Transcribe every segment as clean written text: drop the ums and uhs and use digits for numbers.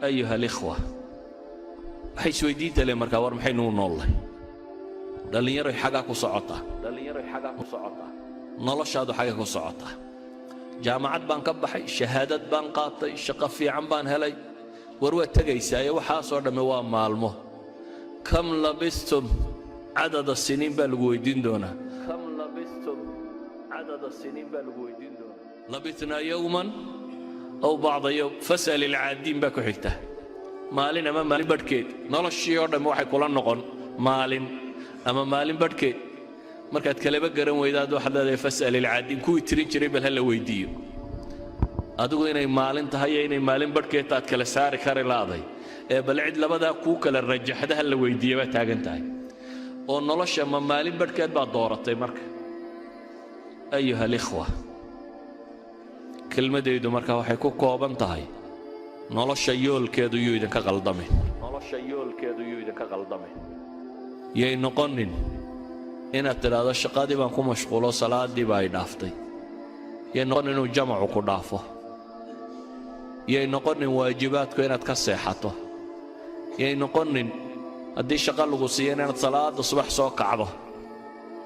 أيها الإخوة, waxay isweydiinta le markaa: war, maxaynu u noollahay? Dhallinyaroy, xagaa ku socotaa? Dhallinyaroy, xagaa ku socotaa? Noloshaadu xagga ku socotaa? Jaamacad baan ka baxay, shahaadad baan qaatay, shaqo fiican baan helay. War, waad tegaysaaye, waxaasoo dhammi waa maalmo. كم لبثتم عدد سنين baa lagu weydiin doonaa. كم لبثتم عدد سنين baa lagu weydiin doonaa. لبثنا يوما أو بعض يوم فاسأل العادين baa ku xigta. Maalin ama maalin badhkeed. Noloshii oo dhammi waxay kula noqon maalin ama maalin badhkeed. Markaad kaleba garan weydaad, waxaad leedahay: فاسأل العادين, kuwii tirin jiray bal ha la weydiiyo. Adigu inay maalin tahay iyo inay maalin badhkeed taad kala saari kari laaday, ee bal cid labadaa kuu kala rajaxda ha la weydiiya baa taagan tahay. Oo nolosha ma maalin badhkeed baad dooratay marka? أيها الإخوة, kelmadaydu marka waxay ku kooban tahay: nolosha yoolkeedu yuu idinka qaldamin. Nolosha yoolkeedu yuu idinka qaldamin. Yay noqonin inaad tidhaahdo: "Shaqadii baan ku mashquulo, salaaddii baa ay dhaaftay." Yay noqonin inuu jamacu ku dhaafo. Yay noqonin waajibaadku inaad ka seexato. Yay noqonin haddii shaqo lagu siiyo inaad salaada subax soo kacdo.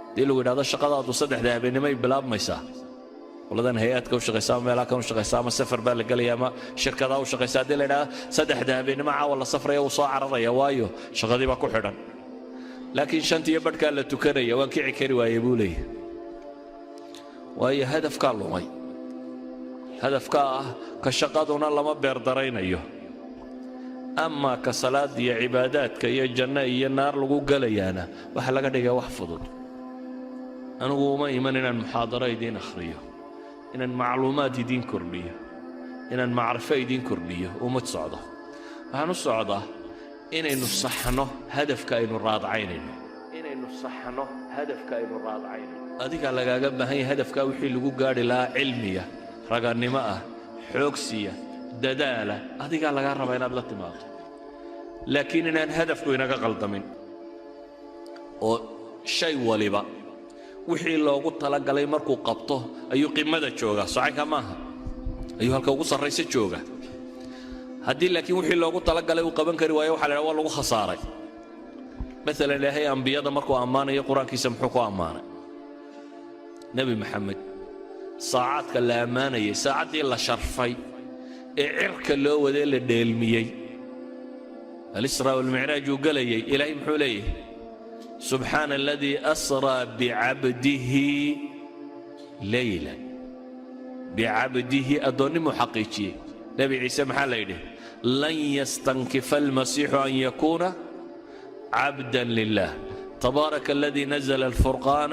Haddii lagu yidhahdo shaqadaadu 3da habeennimay bilaabmaysaa, qoladan hay-adka u shaqaysa ama meelaha kan u shaqaysa ama safar baa la gelaya ama shirkadaa u shaqaysa, haddii la yidhahdo 3da habeennimo caawa la safraya, wuu soo cararaya, waayo shaqadii baa ku xidhan. Laakiin shantiyo badhkaa la tukanaya, "Waan kici kari waayey," buu leeyahy. Waayo, hadafkaa lumay. Hadafkaa ah ka shaqaduna lama beerdaraynayo, amaa ka salaada iyo cibaadaadka iyo janno iyo naar lagu gelayaana waxaa laga dhigaa wax fudud. Anigu uma iman inaan muxaadaro idiin akhriyo, inaan macluumaad idiin kordhiyo, inaan macrifo idiin kordhiyo uma socdo. Waxaan u socdaa inaynu saxno hadafka aynu raadcaynayno, inaynu saxno hadafka aynu raadcaynayno. Adigaa lagaaga baahan yahay hadafkaa wixii lagu gaadhi lahaa, cilmiya, ragannimo ah, xoogsiya, dadaala, adigaa lagaa rabaa inaad la timaado. Laakiin inaan hadafku inaga qaldamin, oo shay waliba wixii loogu talagalay markuu qabto ayuu qimada joogaa. Socanka maaha, ayuu halka ugu sarraysa jooga. Haddii laakiin wixii loogu talagalay uu qaban kari waayo, waxa la idhaha waa lagu khasaaray. Maalan, Ilaahay ambiyada markuu ammaanayo Qur-aankiisa, muxuu ku ammaanay? Nebi Maxamed saacaadka la ammaanayay, saacaddii la sharfay ee cirka loo wadee, la dheelmiyey, الإسراء والمعراج uu gelayay, Ilaahay muxuu leeyahay? سبحان الذي أسرى بعبده ليلا. بعبده, addoonnimuu xaqiijiyey. Nebi Ciise maxaa la yidhi? لن يستنكف المسيح أن يكون عبدا لله. تبارك الذي نزل الفرقان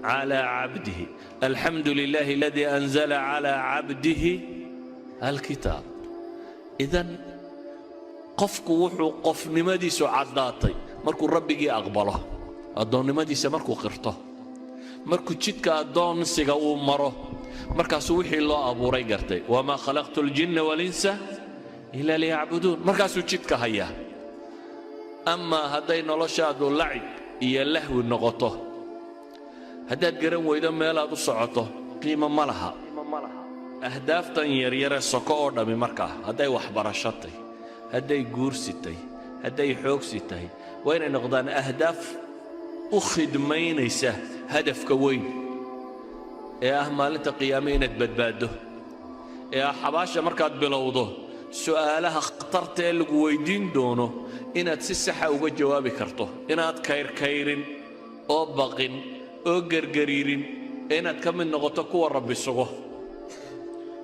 على عبده. الحمد لله الذي أنزل على عبده الكتاب. إذن qofku wuxuu qofnimadiisu caddaatay markuu Rabbigii aqbalo, addoonnimadiisa markuu qirto, markuu jidka addoonsiga uu maro, markaasuu wixii loo abuuray gartay: وما خلقت الجن والإنس إلا ليعبدون. Markaasuu jidka hayaa. Amaa hadday noloshaadu lacib iyo lahwi noqoto, haddaad garan weydo meelaad u socoto, qiimo ma laha ahdaaftan yaryaree soko oo dhammi. Markaa hadday waxbarasho tahay, hadday guursi tahay, hadday xoogsi tahay, waa inay noqdaan ahdaaf u khidmaynaysa hadafka weyn ee ah maalinta qiyaame inaad badbaaddo, ee ah xabaasha markaad bilowdo su'aalaha khatarta ee lagu weyddiin doono inaad si saxa uga jawaabi karto, inaad kayrkayrin oo baqin oo gergariirin, ee inaad ka mid noqoto kuwa Rabbi sugo,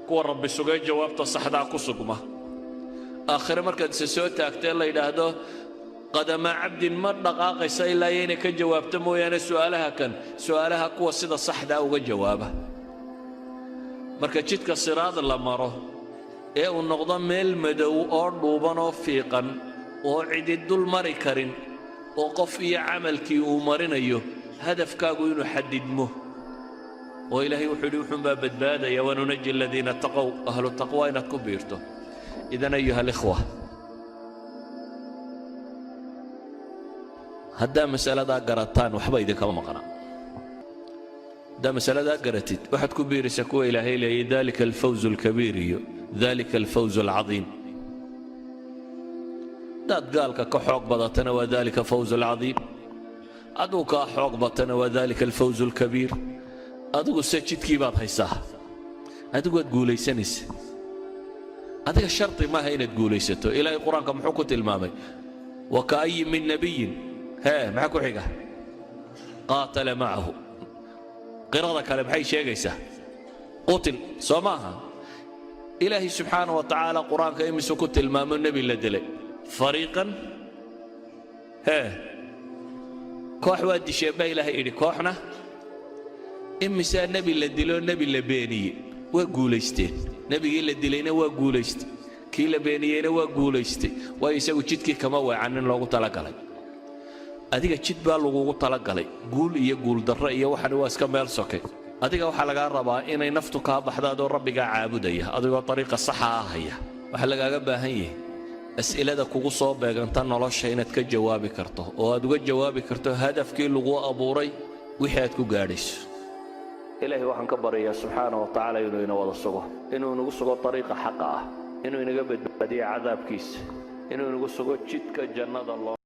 kuwa Rabbi sugee jawaabta saxdaa ku sugma. Aakhire markaad ise soo taagtee la yidhaahdo قدما عبد ma dhaqaaqaysa ilaa iyo inay ka jawaabto mooyaane su'aalaha kan, su'aalaha kuwa sida saxdaa uga jawaaba. Marka jidka Siraad la maro ee uu noqdo meel madow oo dhuuban oo fiiqan oo cidi dul mari karin oo qof iyo camalkii uu marinayo, hadafkaagu inuu xadidmo. Oo Ilaahay wuxuu yidhi wuxuunbaa badbaadaya: وننجي الذين اتقوا. أهل التقوى inaad ku biirto. إذن أيها الإخوة, haddaa masaladaa garataan, waxba idinkama maqna. Haddaa masaladaa garatid, waxaad ku biiraysaa kuwa Ilaahay leeyay ذلك الفوز الكبير iyo ذلك الفوز العظيم. Haddaad gaalka ka xoog badatana waa ذلك فوز العظيم. Hadduu kaa xoog batana waa ذلك الفوز الكبير. Adigu se jidkii baad haysaa, adigu waad guulaysanaysa. Adiga shardi maaha inaad guulaysato. Ilaahay Qur-aanka muxuu ku tilmaamay? وكأين من نبي. Hee, maxaa ku xiga? قاتل معه. Qirada kale maxay sheegaysaa? قتل, soo maaha? Ilaahay subxaana wa tacaala Qur-aanka imisuu ku tilmaamo nebi la dilay? Fariiqan hee, koox waa disheen baa Ilaahay idhi, kooxna. Imisaa nebi la diloo nebi la beeniyey? Waa guulaysteen. Nebigii la dilayna waa guulaystay, kii la beeniyeyna waa guulaystay, waayo isagu jidkii kama weecanin loogu talagalay. Adiga jid baa lagugu talagalay. Guul iyo guuldarro iyo waxani waa iska meel soke. Adiga waxaa lagaa rabaa inay naftu kaa baxda adoo Rabbigaa caabudaya, adigoo dariiqa saxa ah haya. Waxaa lagaaga baahan yahay as'ilada kugu soo beeganta nolosha inaad ka jawaabi karto, oo aad uga jawaabi karto hadafkii lagu abuuray wixii aad ku gaadhayso. Ilaahay waxaan ka baryayaa subxaana wa tacaala inuu ina wada sugo, inuu inagu sugo dariiqa xaqa ah, inuu inaga badbaadiyo cadaabkiisa, inuu inagu sugo jidka jannada loo